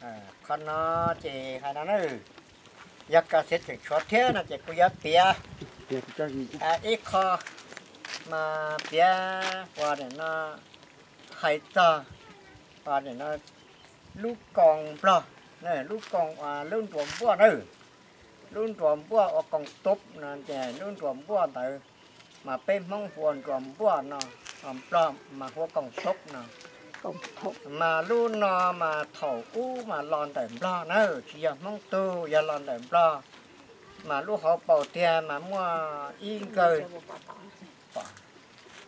Qhov no ces hais no na, yog koj xav tseem tshuav thiab no ces kuv yuav piav ib qho mas piav ua nim no hais txog ua nim no lub koos nplog, lub koos, lub nruas npuaj na, lub nruas npuaj ua koos tub no ces lub nruas npuaj ntawd mas peb Hmoob hu ua nruas npuaj no, nplog mas hu ua koos tub no. Mas lub no mas thaum ub mas los ntawm nplog na, tsis yog Hmoob tug, yog los ntawm nplog. Mas lub hauv paus tiag mas muaj ib nkawg,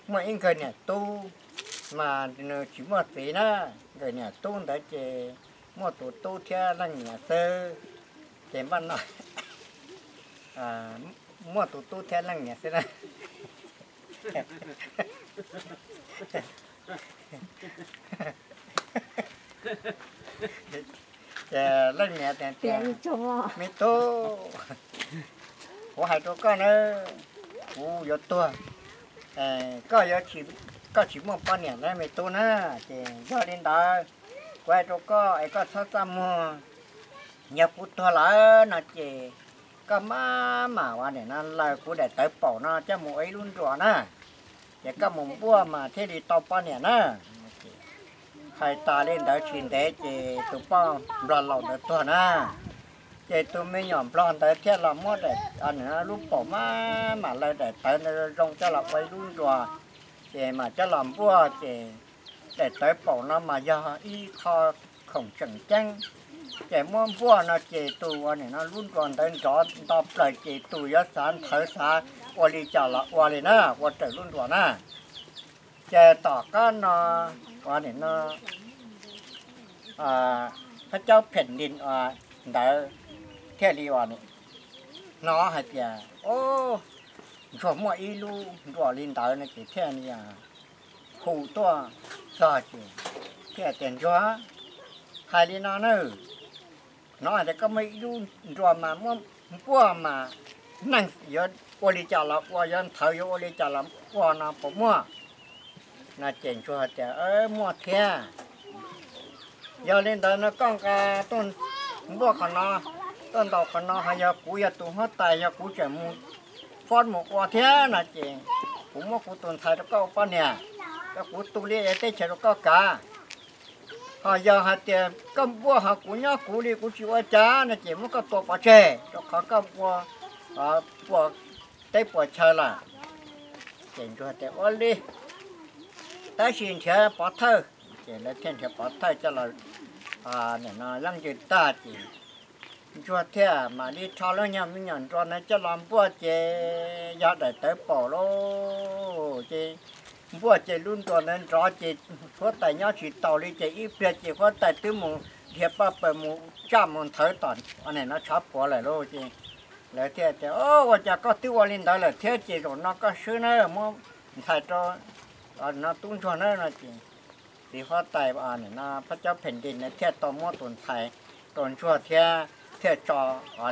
muaj ib nkawg niam tub, mas nws tsis muaj txiv na. Nkawg niam tub ntawd ces muaj tus tub thiab leej niam xwb. Ces npaj no muaj tus tub thiab leej niam xwb na. Ces leej niam tias, me tub, kuv hais rau koj na, kuv yuav tuag, koj, koj tsis muaj poj niam na me tub na. Ces yog li ntawd, kuv hais rau koj es koj txhob txaj muag. Yog kuv tuag lawm no ces koj maj mam ua nim no laws kuv daim tawv paum no coj mus ua ib lub nruas na, ces koj mus npuaj mas thiaj li tau poj niam na. Hais tas li ntawd tsis ntev ces tus poj nplog laus ntawd tuag na. Ces tus me nyuam nplog ntawd thiaj los muab lub paum maj mam laws daim tawv ntawd zoo coj los ua ib lub nruas, ces mam coj los npuaj. Ces daim tawv paum no mas yog ib qho khoom tseem ceeb, ces muab npuaj no ces tus ua nim no lub nruas ntawd nrov nto plaws ces tus yuav xav nthawv xav ua li cas los ua li na, ua raws lub nruas na. Ces tom qab no ua nim no thab caub phem li ntawd thiaj li ua hnov hais tias, o, ntsuag muaj ib lub nruas li ntawd no ces thiaj li hu tuaj txog ces thiaj tias, ntsuag, hais li no na, hnov hais tias koj muaj ib lub nruas mas muab npuaj mas neeg yuav ua li cas los ua, yuav nthawv yuav ua li cas los ua no puas muaj? No ces ntsuag tias, muaj thiab. Yog li ntawd no koj nqa tuaj npuaj qhov no, tuaj ntaus qhov no, ho yog kuv yog tus huab tais, yog kuv tseem mus fob mus ua thiab no ces kuv muab kuv tus ntxhais rau koj ua poj niam, rau kuv tu li teb chaws rau koj kav. Ho yog hais tias koj npuaj ho kuv nyob kuv li kuv tsis ua cas no ces muab koj tua pov tseg, rau qhov koj ua puas teb puas chaw lawm. Ces ntsuag tias, ua li, tab sis nrhiav pov thawj. Ces lawv thiaj nrhiav pov thawj coj los nim no yeeb ywg tag ces ntsuag thiaj mam li rho lub nyuag me nyuam nruas ntawd coj los npuaj ces yog daim tawv paum lauj. Ces npuaj ces lub nruas ntawd nrov ces huab tais nyob tsis taus li ces ib pliag ces huab tais twb mus nrhiav paj paws mus tsaj mus nthawv tom nim no tshav puam lawm lauj. Ces lawv thiaj tias, ua cas koj twb ua li ntawd lawm thiab ces zaum no koj swb na, muab ntxhais rau no tub ntsuag na no ces txiv huab tais nim no thab caub phem li ntawd thiaj tau muab tus ntxhais rau ntsuag thiab thiaj tso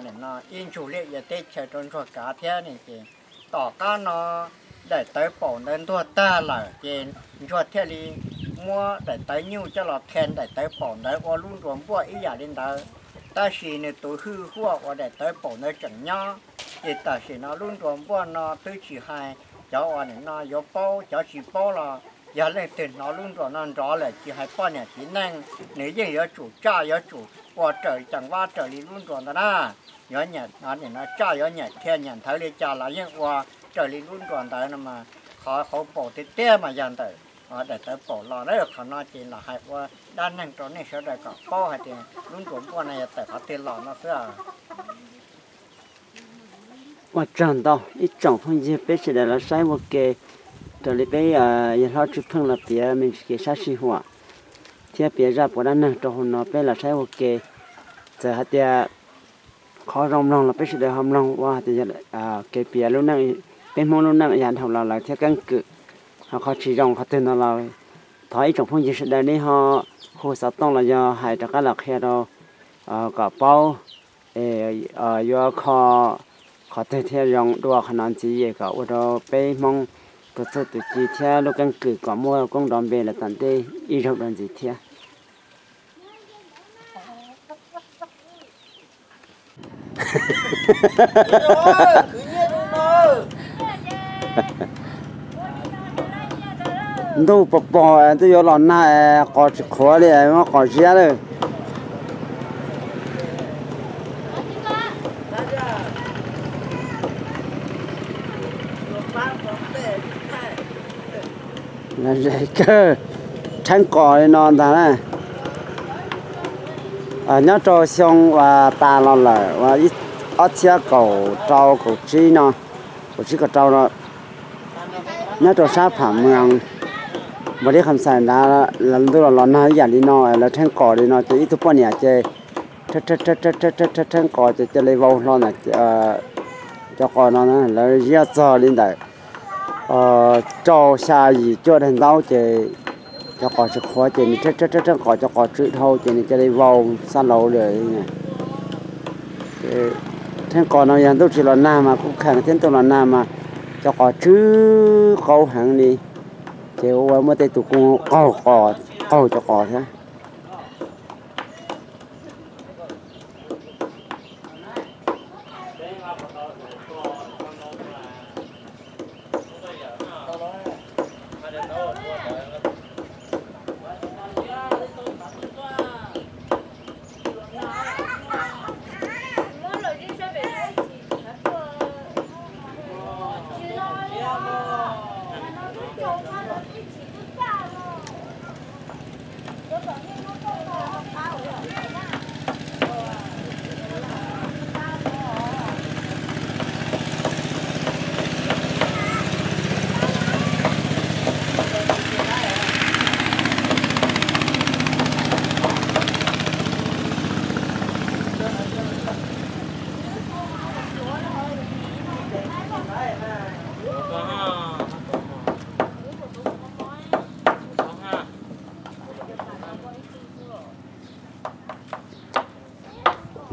nim no ib ntsug liaj ia teb chaws rau ntsuag kav thiab ne. Ces tom qab no daim tawv paum ntawd ntuag tag lawm ces ntsuag thiaj li muab daim tawv nyuj coj los qhia daim tawv paum ntawd ua lub nruas npuaj ib yam li ntawd. Tab sis nws tus hwj huaj uas daim tawv paum ntawd tseem nyob, ces tam sim no lub nruas npuaj no twb tsis hais cov uas nim no yuav paub, cov tsis paub los yog leej twg hnov lub nruas no nrov lawm tsis hais poj niam txiv neej, nws yeej yuav tsum tsaj, yuav tsum ua raws ceev vab raws li lub nruas ntawd na. Yuav nim no tsaj yuav nyiam dhia nyiam nthawv li cas los yeej ua raws li lub nruas ntawd no mas qhov hauv paus tiag tiag mas yog ntawm daim tawv paum los na. Qhov no ces los hais ua dab neeg rau nej sawv daws kom paub hais tias lub nruas npuaj no yog tawm qhov twg los no xwb. Ua tsaug ntau ib tsoom phooj ywg peb sawv daws los saib ua ke, raws li peb yawg hlob Tswv Pheej los piav me ntsis kev sab sij huam thiab piav zaj puas dab neeg rau hauv no peb los saib ua ke. Txawm hais tias qhov zoo mloog los peb sawv daws ho mloog ua hais tias yog kev piav lub neej, peb Hmoob lub neej yav dhau los lawm thiab keeb kwm. Ho qhov tsis zoo qhov twg no los thov ib tsoom phooj ywg sawv daws nej ho hu xov tooj los yog hais rov qab los qhia rau kom paub yuav kho qhov twg thiaj zoo dua qhov no ntxiv es kom ua rau peb Hmoob tus txuj tus ci thiab lub keeb kwm kom muaj koob nrov npe lawm tom ntej ib zaug dua ntxiv thiab. Ntuj pog pog, ntuj yuav los nag, qos tsis qhuav li, muab qos ziab lawm. Ze kawg, rheeb qos li no ntag na. Nyob rau xyoo uas tas los lawm, ob txhiab kaum rau kaum tsib no, kaum tsib kaum rau no, nyob rau sab Pham Mws, Npaus Lis Kham Xais ntawd, ntuj los los nag ib yam li no, lawv rheeb qos li no ces ib tug poj niam ces rheeb qos ces cia li vau hlo ntawm cov qos no, lawv ziab txog li ntawm rau xya yim cuaj daim ntaub ces cov qos tsis qhuav ces nws rheeb rheeb qos, cov qos tsw dhau ces nws cia li vau xa lauv lawm. Rheeb qos no yog ntuj tsis los nag mas kuj kheev thiab, ntuj los nag mas cov qos tsw qaub heev li, ces ua muaj tej tus kuj qaug qos, qaug cov qos thiab.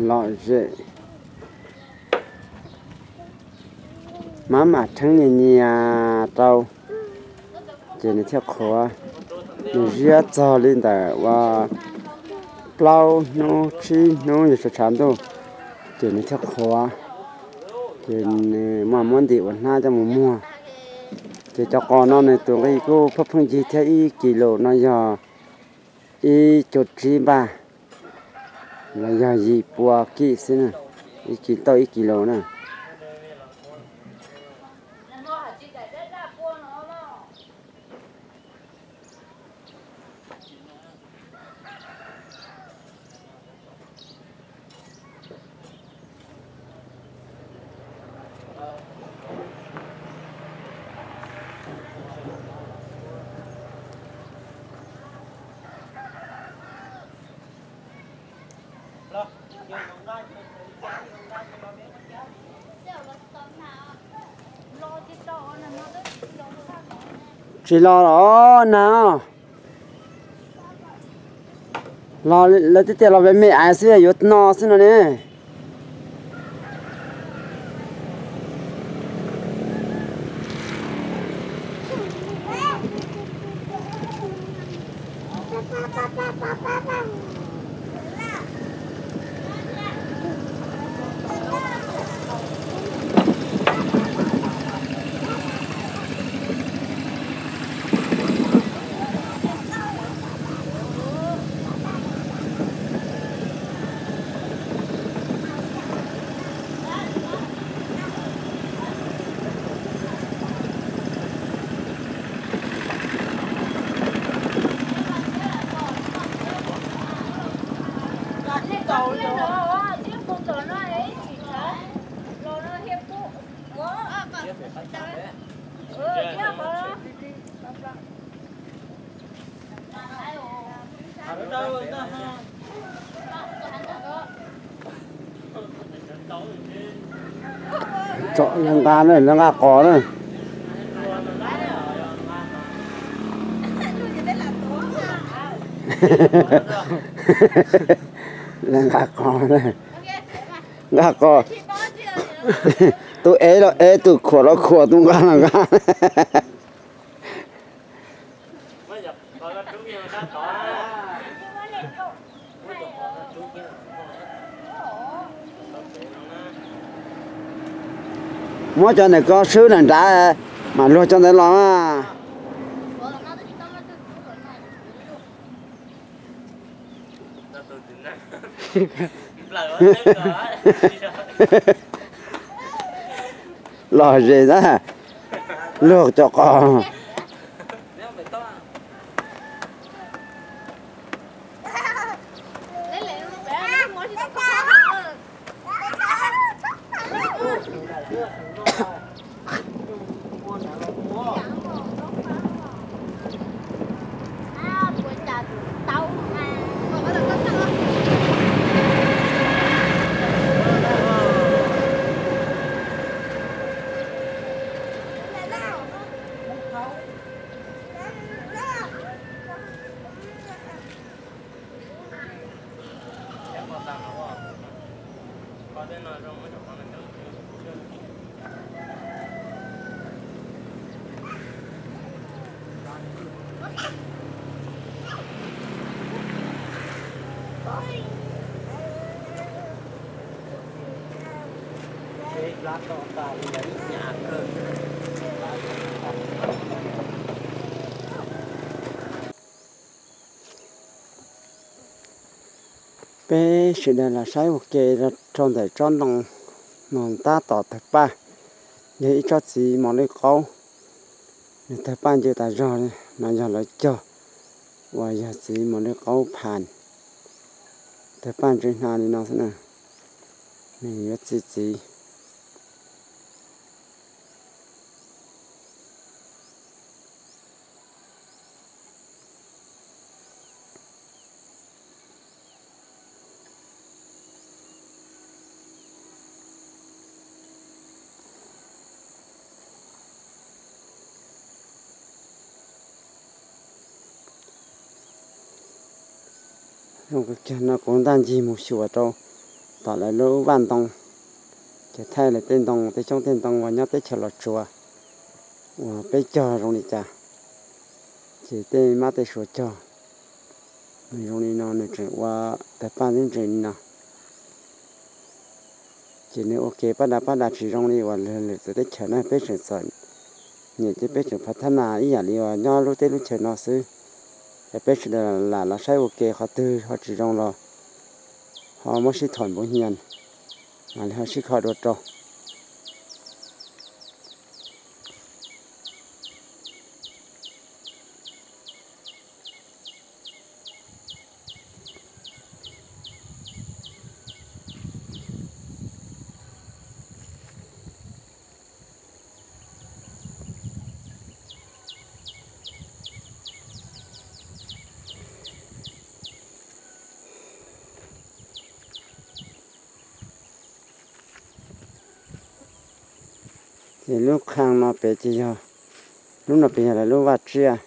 Lom zem, maj mam rheeb nyias nyias rau, ces nws thiaj qhuav. Nws ziab txog li ntawm ua plaub hnub tsib hnub yog tshav tshav ntuj, ces nws thiaj qhuav. Ces nws mam muab ntim ua hnab coj mus muag. Ces cov qos no nws tus nqi kuj pheej pheej ncig thiab, ib kis lus no yog ib cuaj tsib npaj, los yog yim pua kij xwb na, ib kis tauj ib kis lus na. Tsis los los nag, los lawv twb tias los me me ais xwb yuav no xwb no ne. Tsom lawv nqa na, lawv nqa qos na. Lawv nqa qos na, nqa qos. Tus ev los ev, tus khuam los khuam, tus nqa los nqa. Muab cov ntawm ko swb nram nrad, mam luag cov ntawd los mas. Los ze na, luag cov qos. Peb sawv daws los saib ua ke rau ntawm tsob ntoo no tab tom tawg paj, yog ib tsob txiv mos lwj qaub, nws tawg paj ncw tas zog. No yog lawv cog uas yog txiv mos lwj qaub phas, tawg paj ntse hna li no xwb na, nws yuav txi txiv. Zoo kawg kiag no kuv ntaj ncig mus xyuas rau tom lawv lub vaj ntoo, ces thaij lawv tej ntoo, tej xyoob tej ntoo uas nyob teb chaws Los Tsuas uas peb cog zoo li cas, ces tej mab tej suav cog nws zoo li no, nws tseem ua tawg paj ntse li no. Ces nws ua ke paj da paj da tsis zoo li uas lwm txawv teb chaws na, peb tseem txom nyem ces peb tseem phav thab nas ib yam li uas nyob lub teb lub chaws no xwb. Es peb sawv daws lam los saib ua ke, qhov twg ho tsis zoo los ho muab sib thom npuv hias, mam li ho sib kho dua rau. Ces lub qhaj no pem ces yog, lub no pem yog lawv lub vaj tsiaj,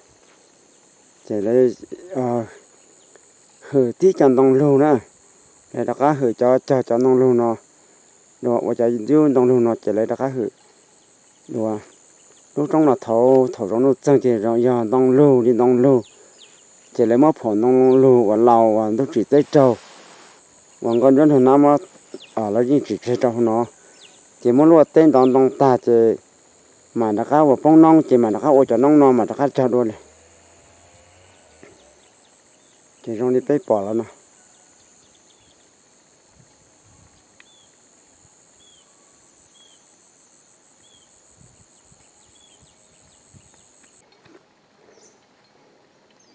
ces lawv hwm tib co ntoo lug na, lawv rov qab hwm cov cog cov ntoo lug no, dua ua cov yub ntoo lug no ces lawv rov qab hwm dua. Lub roob no thaum, thaum zoov nuj txeeg ces yog ntoo lug li ntoo lug, ces lawv muab phom ntoo lug uas laus uas ntug tsim teb raug uas nkauj ntsuab nraug nab muab, lawv yeej tsim tseg rau hauv no, ces muab luaj teb ntov ntoo tag ces mam rov qab ua poob noob, ces mam rov qab ua cov noob no mam rov qab cog dua li. Ces zoo li peb pom los no.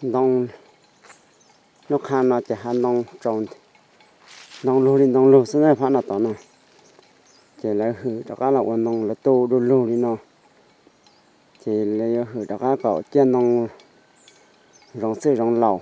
Ntoo, lub qhaj no ces hav ntoo tsaus, ntoo lug li ntoo lug xwb na, phab no tod na. Ces lawv hwm rov qab los ua ntoo, lawv tu du lug li no, ces lawv yuav hwm rov qab kom ciaj ntoo zoov txwj zoov laus.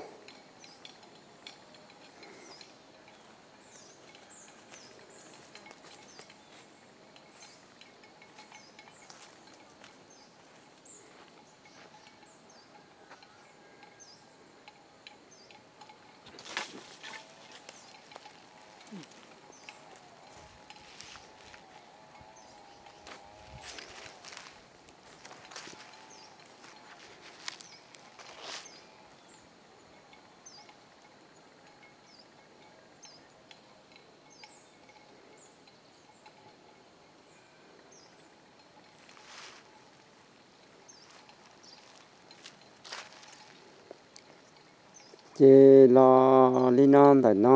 Ces los li no ntawm no,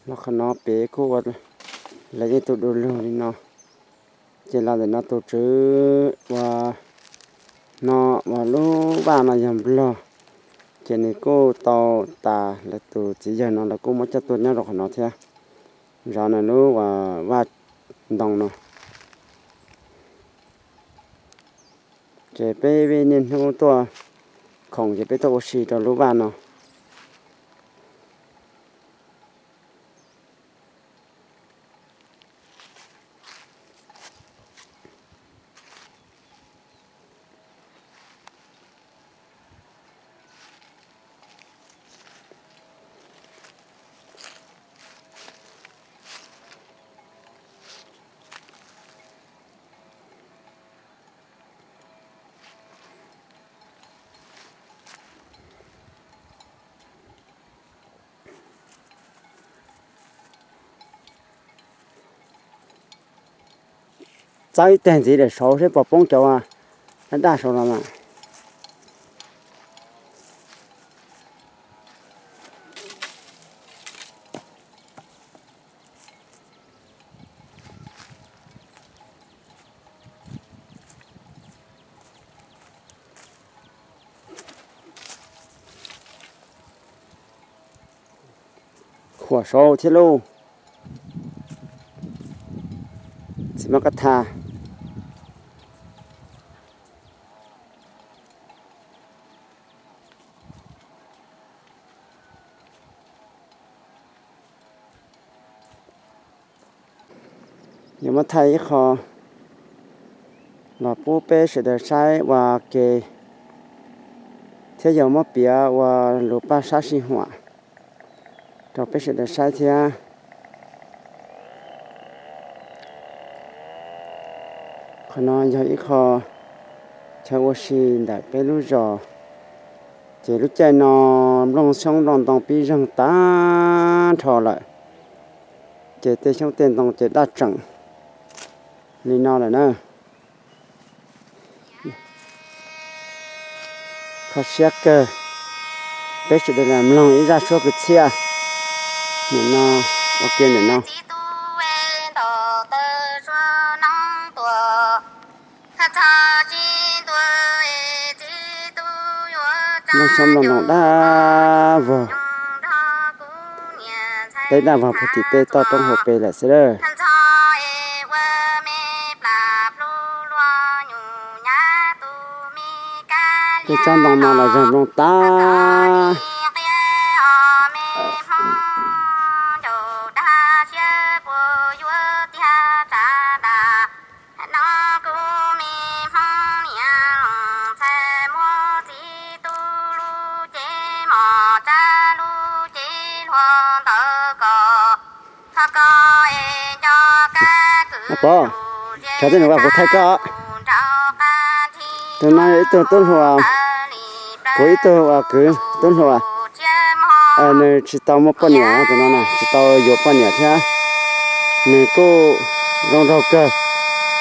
los qhov no pem kuj ua lawv yeej tu du lug li no. Ces los ntawm no tus tswv uas no uas lub vaj no yog nplog, ces nws kuj tau tas lawv tus txiv yawg no lawv kuj muab coj tuaj nyob rau qhov no thiab. Zov nws lub uas vaj ntoo no. Ces peb niaj hnub tuaj khoom ces peb tuaj ua si rau lub vaj no. Txawb ib teg ntxiv daim saud seb puas poob cov daj daj saud los mas. Khuam saud thiab lauj. Txiv Mab Kab Tha. Yuav muab thaij ib qho los pub peb sawv daws saib ua ke, thiab yuav muab piav ua lus paj sab sij huam rau peb sawv daws saib thiab. Qhov no yog ib qho chaw ua si ntawm peb lub zos. Ces lub caij no nplooj xyoob nplooj ntoo pib zeeg tag nrho lawm, ces tej xyoob tej ntoo ces daj tseem li no lawm na. Kho siab kawg, peb sawv daws los mloog ib zaj suab kwv txhiaj nim no ua ke ntawm no. Nplooj xyoob nplooj ntoo daj vog, teb daj vog puag tim tej toj roob hauv pes lawm xwb lawm. Tej tsob ntoo no los zeeg nplooj tag. Pov, cov tej nws uas kuv thaij koj, tus no yog ib tug tub hluas, kuv ib tug uas kwv tub hluas, nws tsis tau muaj poj niam, tus no na tsis tau yuav poj niam thiab. Nws kuj zoo nraug kawg,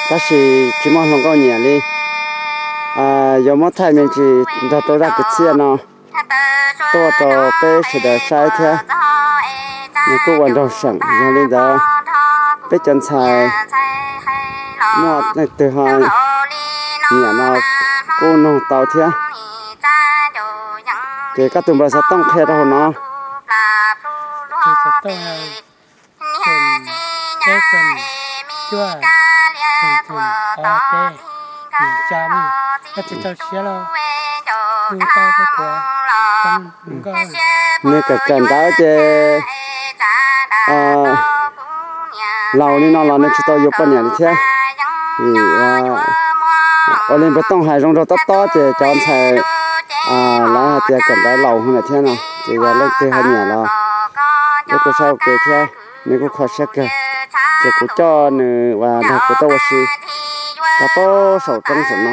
tab sis tsis muaj hluas nkauj nyiam li. Yuav muab thaij me ntsis nrog rau zaj kwv txhiaj no tuaj rau peb sawv daws saib thiab. Nws kuj ua nraug seem, yog li ntawd peb cov ntxhais muaj leej twg ho nyiam no kuj nug tau thiab. Ces koj tus npawb xov tooj qhia rau hauv no. Nws kawm kawm ntawv ces laus li no los nws tsis tau yuav poj niam li thiab. Vim ua li npawg Tooj hais zoo nraug tob tob ces cov ntxhais lawv hais tias kawm ntawv laus heev lawm thiab no, ces yog leej twg ho nyiam los peb kuj saib ua ke thiab. Nws kuj kho siab kawg, ces kuv coj nws uas nrog kuv tuaj ua si rau pem saum roob saum no.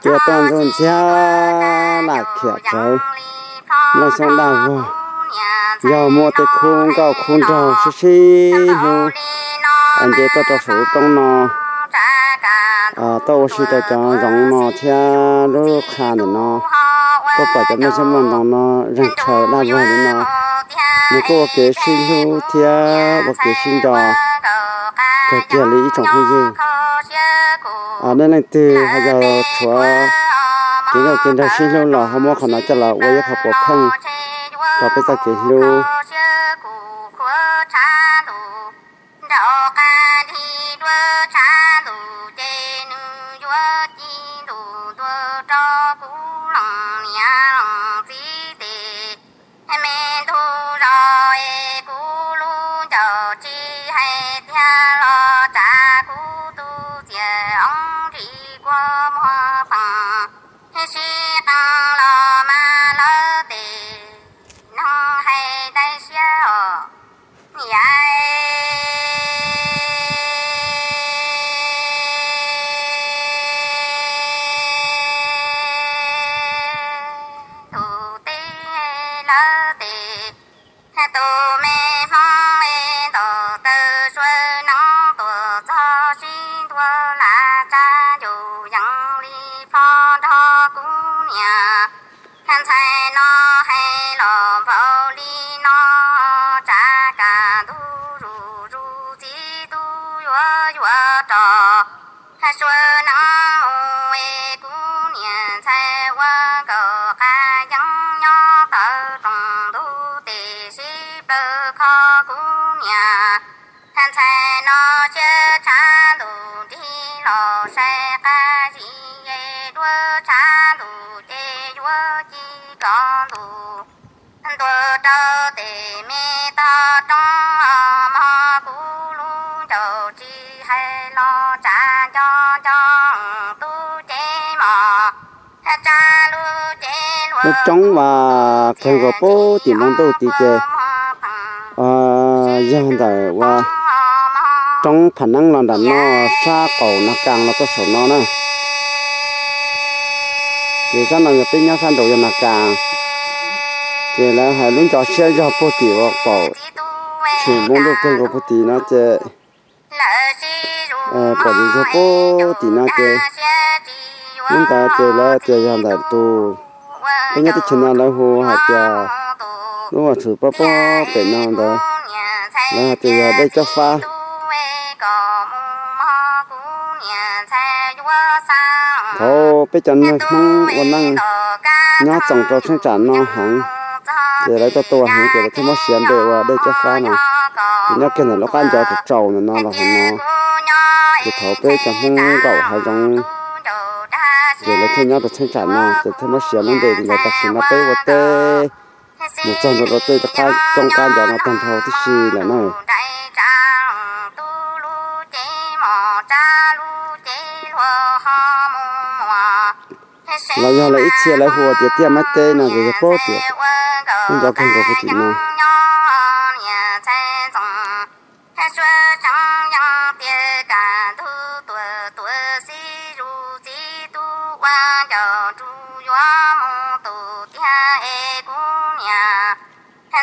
Cia tuaj ntxuj ntxiab lam khiam tsawv, nplooj xyoob daj vog, yog muaj tej khub nkauj khub nraug sib sib hlub nce tuaj rau saum lub roob no, tuaj ua si rau cov zoov no thiab lub qha ntawm no, tuaj pom cov nplooj xyoob nplooj ntoo no zeeg tshaws daj vog li no, nws kuj ua kev sib hlub thiab ua kev sib nco kawg kiag li ib tsoom phooj ywg. Nej leej twg ho yog tshuav kev nkauj kev nraug sib hlub los ho muab qhov no coj los ua ib qho puav pheej rau peb txoj kev hlub. Nraum qab nrig dua tshav ntuj ces nws yuav ci ntuj ntua rau kuv leej niam leej txiv tes me ntug zos es kuv lub ncauj tsis hais tiag los tsam kuv tus txiaj oo nrim kua muag qees, sib qees los mas lawv tes neeg hais dai siab os. Yav tus teb lawv tes, tus me hmoob es ntaus taw suav neeb tuaj txog sib ntua lam tsa ncuj yees li plho nrog kuv niam. Ntxhais no hais los npaum li no, tsam kaj ntug zuj zus txiv tub yuav yuav rau suav neeb mus es kuv niam ntxhais ua nkaus qab yeeb nyob tawm rooj ntug tes sib plawv kho kuv niam. Ntxhais no siab tshav ntuj nrig los sai qab zis, dua tshav ntuj ces yuav ci kom ntuj ntua rau tes me tog roob os mog, kuv lub ncauj tsis hais los tsam nco nco tub cev mos. Lub roob uas kawg nkaus puag tim npoo ntuj tid ces yog ntawm uas roob Pham Neeb los nram no sab qaum Nas Kas los tuaj saum no na. Ces sab no yog peb nyob sab nraud yog Nas Kas. Ces lawv hais lub ncov siab zog puag tim uas qaum tshwm npoo ntuj kawg nkaus puag tim no ces pom zog puag tim no ces lub ntawd ces lawv tias yog ntawm tus, peb nyob teb chaws no lawv hu hais tias lub uas tshwm pob pob pem no ntawd lawv hais tias yog dej Cob Fab. Thaum peb cov neeg Hmoob ua neej nyob txoos rau cheeb tsam no heev, ces lawv tuaj tua heev ces lawv thiaj muab siav npe ua dej Cob Fab no. Ces nyob kiag ntawm lub qab ncov tsaus tsaus ntawm no los hauv no, ces thaum peb cov Hmoob nkaum hav zoov ces lawv thiaj nyob rau cheeb tsam no ces thiaj muab siav lub npe li ntawd. Tam sim no peb ua teb mus txog ntua rau tej roob qab ncov no tag nrho tib si lawm na. Los yog lawv ib txhia lawv hu tias tiaj Maib Teb no ces yog puag tim lub ncov kawg nkaus puag tim no.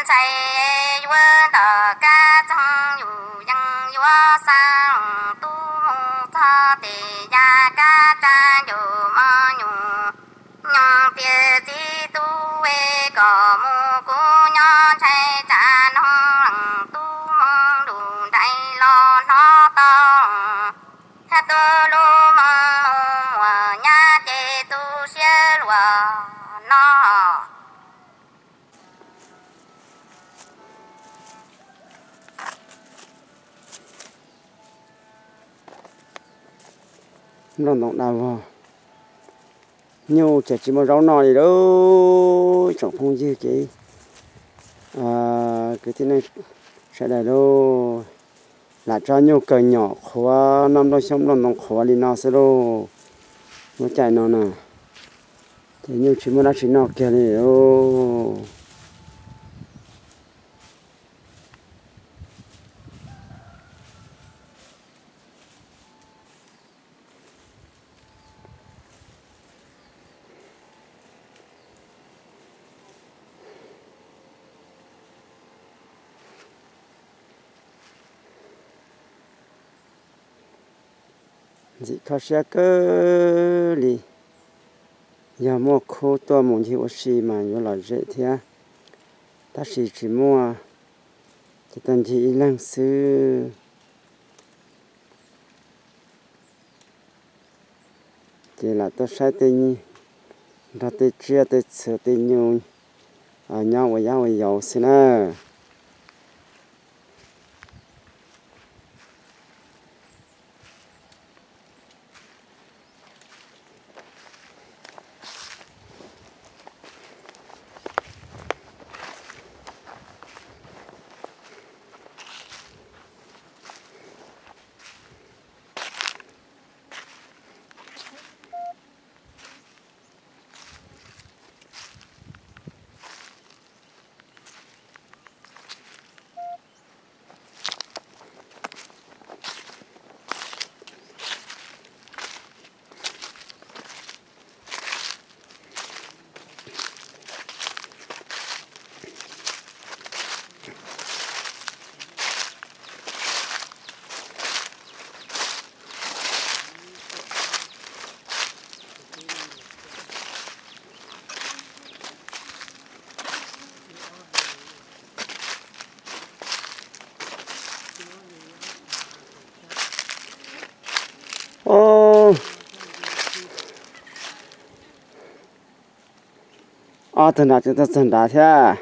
Ntxhais yuav tom kab txoog yus yees yuav xa tub mus txog tes ya kab tsa ncaus mos nyuj. Nyoog tias txiv tub es kom mus kuv nyob ntshai tsam noog leej tub moo lus nraim los hnov tau. Tub lub moo mus muag nyab ces tu siab luag no. Nplooj ntoo daj vog, nyuj ces tsis muaj zaub noj li lauj. Tsoom phooj ywg ces kwv tij neej sawv daws lauj, lam tso nyuj kaw nyom qhuav noj nplooj xyoob nplooj ntoo qhuav li no xwb lauj. Lub caij no na ces nyuj tsis muaj dab tsi noj kiag li lauj. Ntxim kho siab kawg li, yog muaj khub tuaj mus ncig ua si mas yuav lom zem thiab, tab sis tsis muaj, ces tuaj ncig ib leeg xwb. Ces lam tuaj saib tej nyiaj nrog tej tsiaj tej txhuv tej nyuj nyob ua yab ua yaus xwb na. Ob tug nrad tseem tuaj txog nrad thiab.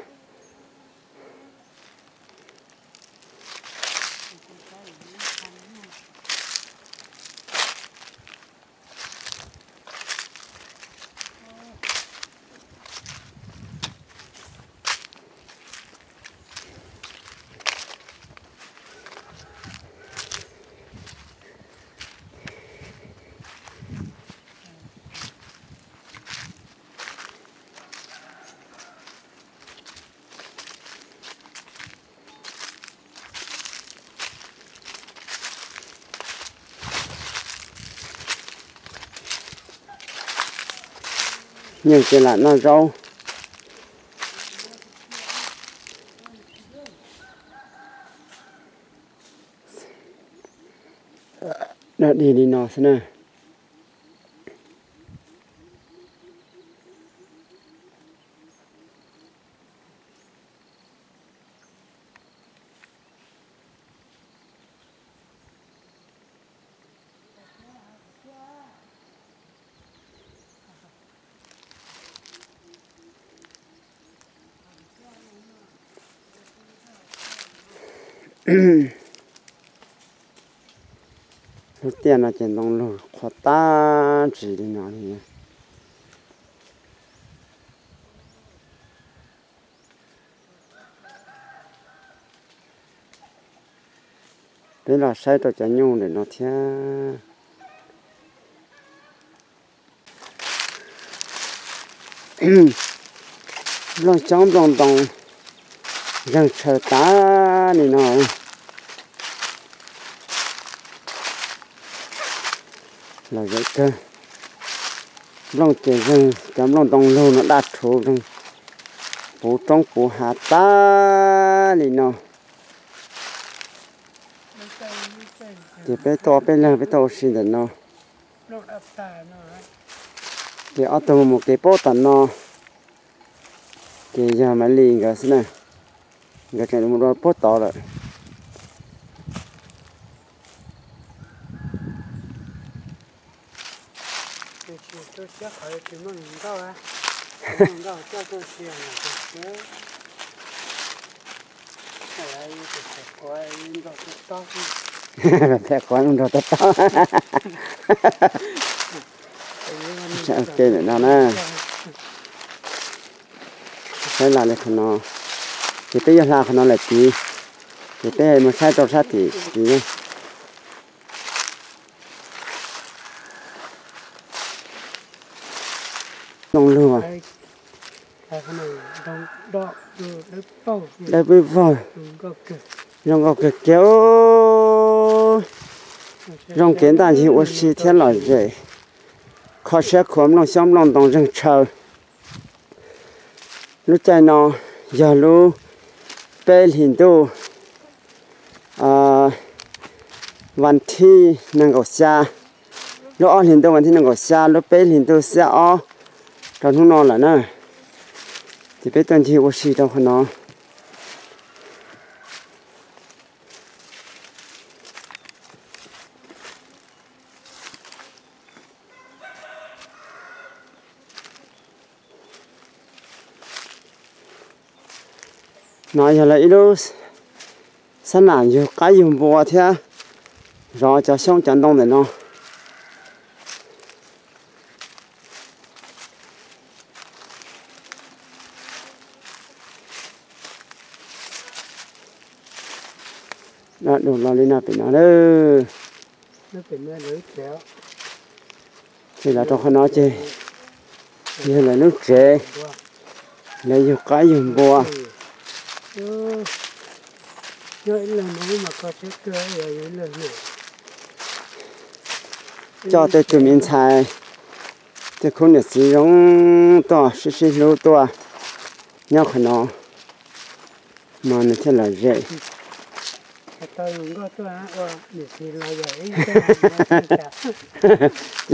Nyiaj ces lam noj zaub. Noj dig li no xwb na. Lub tiaj no ces ntoo lug qhuav tag ntsis li no li. Peb los saib rau cov nyuj ntawm no thiab. Nplooj xyoob nplooj ntoo zeeg tshaw tas li no. Lom zem kawg. Nplooj ces zeeg, cov nplooj ntoo lug no daj rhuv zeeg puv roob puv hav tas li no. Ces peb tuaj peb leeg peb tuaj ua si ntawm no. Ces ob tug mus kev paub tom no, ces yog Maiv Lis nkawd xwb na, nkawd tseem mus dua puag tod lawm. Pem quav nrog tob tob. Ok, ntawm no na. Saib las li qhov no, ces peb yuav hla qhov no lawm tid, ces peb mus saib rau sab tim tid. Nplooj lug, dawb pib vog, zoo nkauj kawg kiag. Zoo kev ntaj ncig ua si thiab lom zem, kho siab khuav nplooj xyoob nplooj ntoo zeeg tshaw. Lub caij no yog lub peb hlis ntuj, vas thib nees nkaum xya, Lub ob hlis ntuj vas thib nees nkaum xya, lub peb hlis ntuj xiab ob rau hnub no lawm na. Ces peb tuaj ncig ua si rau qhov no. No yog lawv ib lub xab nam yug qaib yug npua thiab zov cov xyoob cov ntoo ntawm no. Dab du lo li no pem no lawm. Ces los rau qhov no ces yog lawv lub tsev, lawv yug qaib yug npua. Coj tej tug me ntxhais, tej khub niam txiv zoo tuaj sib sib hlub tuaj nyob qhov no mas nws thiaj lom zem. Coj hluas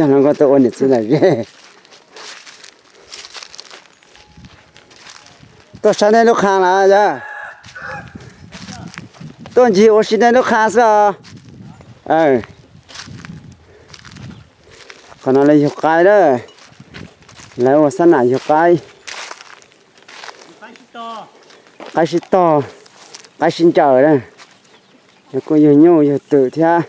nkauj tuaj ua niam txiv lom zem. Tuaj saib nej lub qhab lawm yog? Tuaj ncig ua si nej lub qhab xwb os. Qhov no lawv yug qaib lawm, lawv ua xab nam yug qaib. Qaib sib tog, qaib sib ncaws na. Lawv kuj yug nyuj yug twm thiab.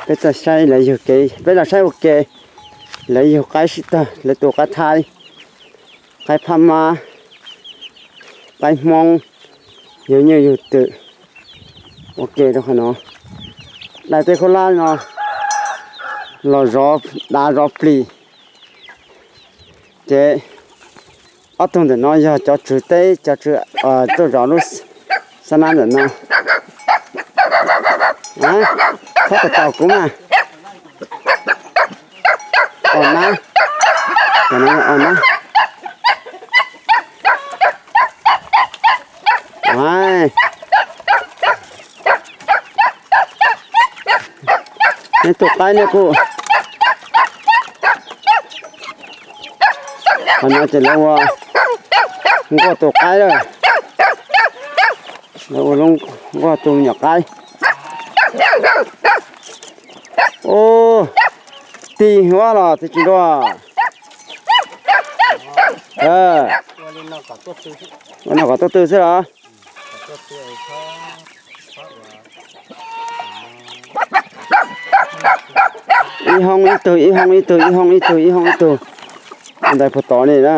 Peb txawm saib lawv yug kev, peb los saib ua ke. Lawv yug qaib sib tog, lawv tus qaib thaib, qaib phab mab, qaib hmoob, yug nyuj yug twm ua ke rau qhov no. Daim tej khaub hlab no los zov dav zov plis. Ces ob tug ntawm no yog cov tswv teb, cov tswv tuaj zov lub xab nab ntawm no. Txhob tos tos kuv mas. Os nab, os nab. Nej tus qaib nej kuj, qhov no ces lawv ua nkuaj tus qaib lawm, lawv ua nkuaj tus me nyuam qaib. Ub, tig huab los txiv tsis dua. Ua no kom tuaj tw xwb los. Ib hoob ib tug, ib hoob ib tug, ib hoob ib tug, ib hoob ib tug. Ntawd puag tod li na.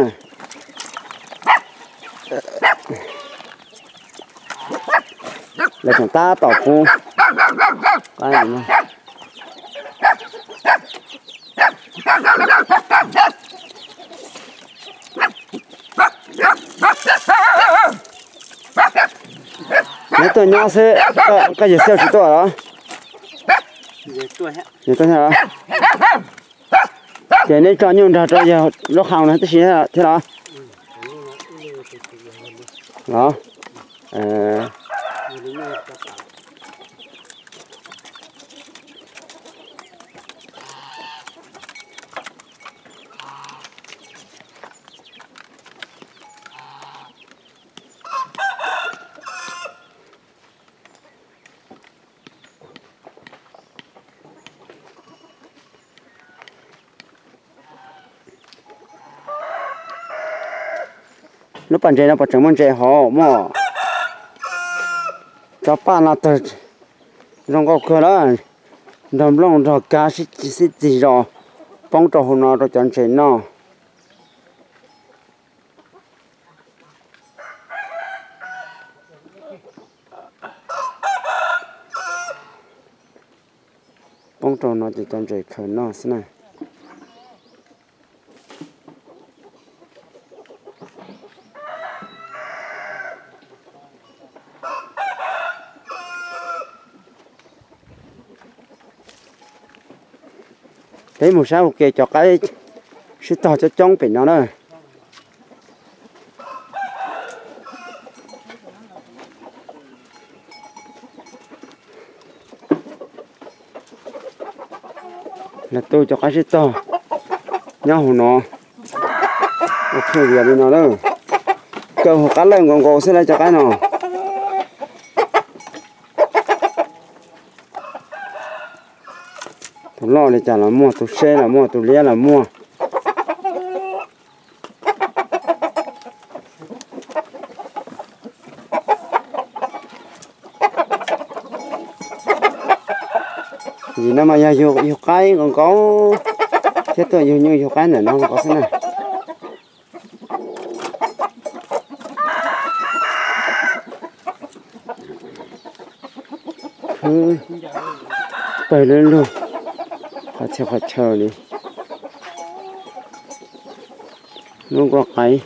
Lawv tseem tab tom pub. Neb tuaj nyob xwb, koj yawg Xiauj tsis tuaj los? Yawg tuaj thiab los? Ces neb tso nyuj nrog rau yawg lub qhau no tib si thiab los? Los. Lub pas ntses no puas tseem muaj ntses hauv mog? Cov paj no tawg zoo nkauj kawg lawm, nrog nplooj nrog kab sib txig zos poob rau hauv no rau cov ntses noj. Poob rau no ces cov ntses khaws noj xwb na. Peb mus saib ua ke cov qaib sib tog coob coob pem no na. Lawv tu cov qaib sib tog nyob hauv no. Ua pheej diam li no lawm. Kaw hauv qab lawj nkaus nkaus xwb lawv cov qaib no. Tus loj li cas los muaj, tus seb los muaj, tus liab los muaj. Yim no mas yog yug qaib nkaus nkaus thiab tuaj yug nyuj yug qaib ntawm no nkaus xwb na. Khwb pawg lug lug qhov txhia qhov chaw li. Lub nkuaj qaib.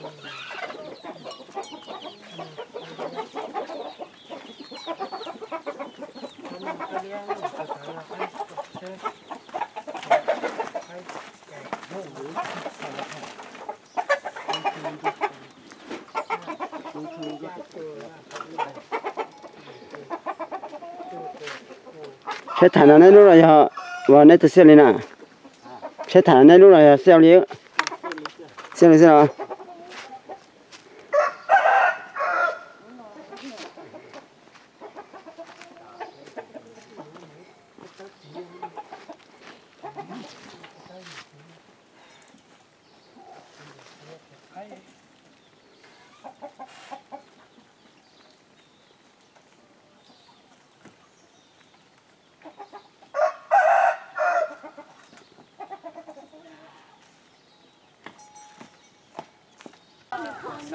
Tsheb thaim no neb lub los yog, uas neb tus xiab li na? Tsheb thaim no neb lub los yog xiab li? Xiab li xwb los?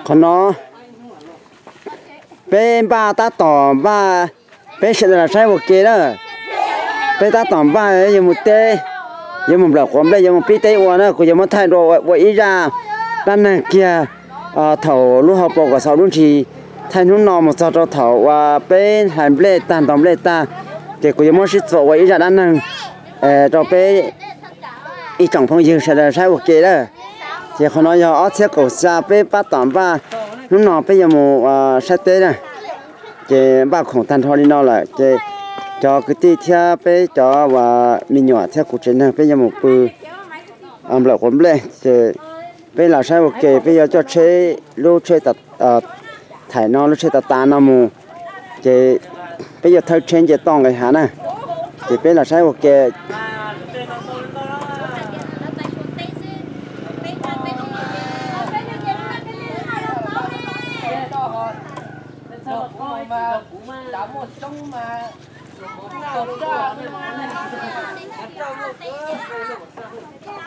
Qhov no peb npaj tab tom npaj, peb sawv daws los saib ua ke na. Peb tab tom npaj yuav mus teb, yuav mus nplawm quav nplej, yuav mus pib teb ua na, kuv yuav muab thaij dua ua ib zaj dab neeg kiag. Thaum lub hauv paus kom xaus lub ntsis, thaij hnub no mus txog rau thaum uas peb hlais nplej tag ntaus nplej tag, ces kuv yuav muab sib txuas ua ib zaj dab neeg rau peb ib tsoom phooj ywg sawv daws saib ua ke na. Ces qhov no yog ob txhiab kaum xya peb pab tom npaj, hnub no peb yuav mus saib teb na. Ces npaj khoom tag nrho li no lawm ces cov kwv tij thiab peb cov uas me nyuam thiab kuv tsev neeg peb yuav mus pw nplawm quav nplej. Ces peb los saib ua ke, peb yuav coj tsheb, lub tsheb thaim no, lub tsheb tav tav no mus, ces peb yuav thawb tsheb nce toj nqis hav na. Ces peb los saib ua ke.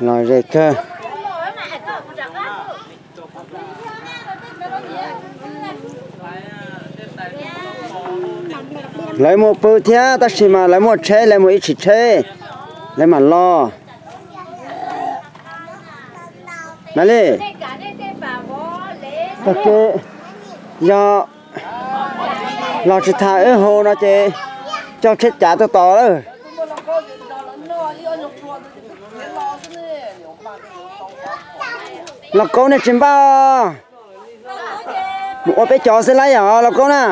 Los ze kawg. Lawv mus pw thiab tab sis mas lawv muaj tsheb, lawv mus ib tshim tsheb, lawv mam los. Mam li, tag kis yog los tsis tham wb hu no ces coj tsheb cav tuaj tos lawm. Lauj Kaub nej tsis npaj, mus ua peb cov xwb lauj, yog Lauj Kaub na.